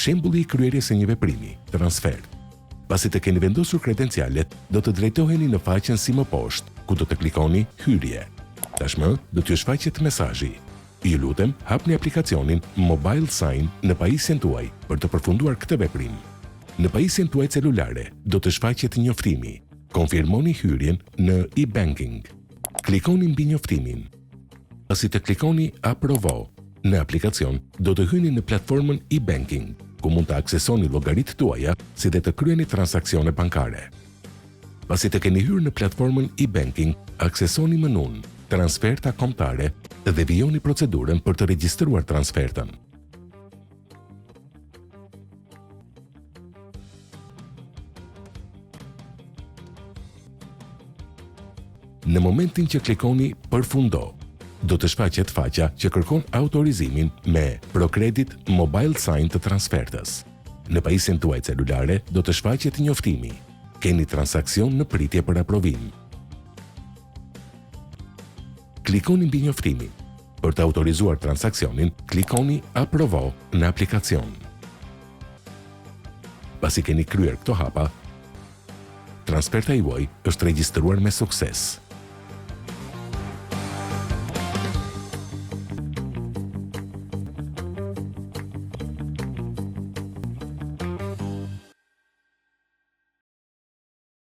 Shembulli i kryerjes së një veprimi, transfertë. Pasi të keni vendosur kredencialet, do të drejtoheni në faqen si më poshtë, ku do të klikoni Hyrje. Tashmë, do t'ju shfaqet mesazhi. Ju lutem, hapni aplikacionin Mobile Sign në pajisjen tuaj për të përfunduar këtë veprim. Në pajisjen tuaj celulare do të shfaqet njoftimi. Konfirmoni hyrjen në e-banking. Klikoni mbi njoftimin. Pasi të klikoni Aprovo në aplikacion, do të hyni në platformën e-banking, ku mund të aksesoni llogaritë tuaja si dhe të kryeni transaksione bankare. Pasi të keni hyrë në platformën e-banking, aksesoni menunë Transferta kombëtare dhe vijoni procedurën për të regjistruar transfertën. Në momentin që klikoni Përfundo, do të shfaqet faqja që kërkon autorizimin me ProCredit Mobile Sign të transfertës. Në pajisjen tuaj celulare do të shfaqet njoftimi. Keni transaksion në pritje për aprovim. Klikoni mbi njoftimin. Për të autorizuar transaksionin, klikoni Aprovo në aplikacion. Pasi keni kryer këto hapa, transferta juaj është regjistruar me sukses.